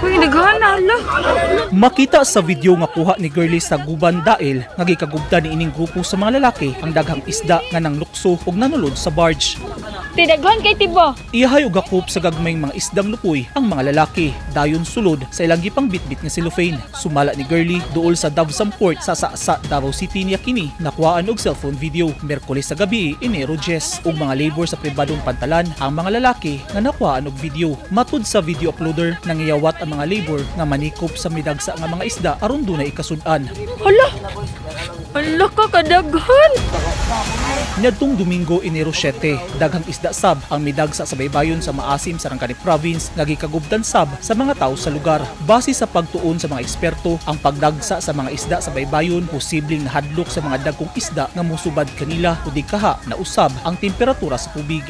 Uy, daghan na, hala. Makita sa video nga kuha ni Girlie sa Guban Dail nga gikagubdan ni ining grupo sa mga lalaki ang daghang isda nga nanglukso ug nanulod sa barge. Tidaghan kay tiba. Iyahay og gakop sa gagmayng mga isdang lupoy ang mga lalaki dayon sulod sa ilang gipang bitbit nga cellophane. Sumala ni Girlie, duol sa Davsam Port sa Sasa, Davao City niya kini nakuhaan og cellphone video Miyerkules sa gabi, Enero 10, ug mga labor sa pribadong pantalan ang mga lalaki nga nakuhaan og video. Matud sa video uploader, nangiyawat ang mga labor nga manikop sa midagsa nga mga isda aron dunay ikasud-an. Hala. Hala ka kadaghan. Niadtong Domingo, Enero 7, daghang isda sab ang midagsa sa baybayon sa Maasim, Sarangani Province nga gikagubdan sab sa mga tao sa lugar. Base sa pagtuon sa mga eksperto, ang pagdagsa sa mga isda sa baybayon posibleng nahadlok sa mga dagkong isda nga musubad kanila o di kaha na usab ang temperatura sa tubig.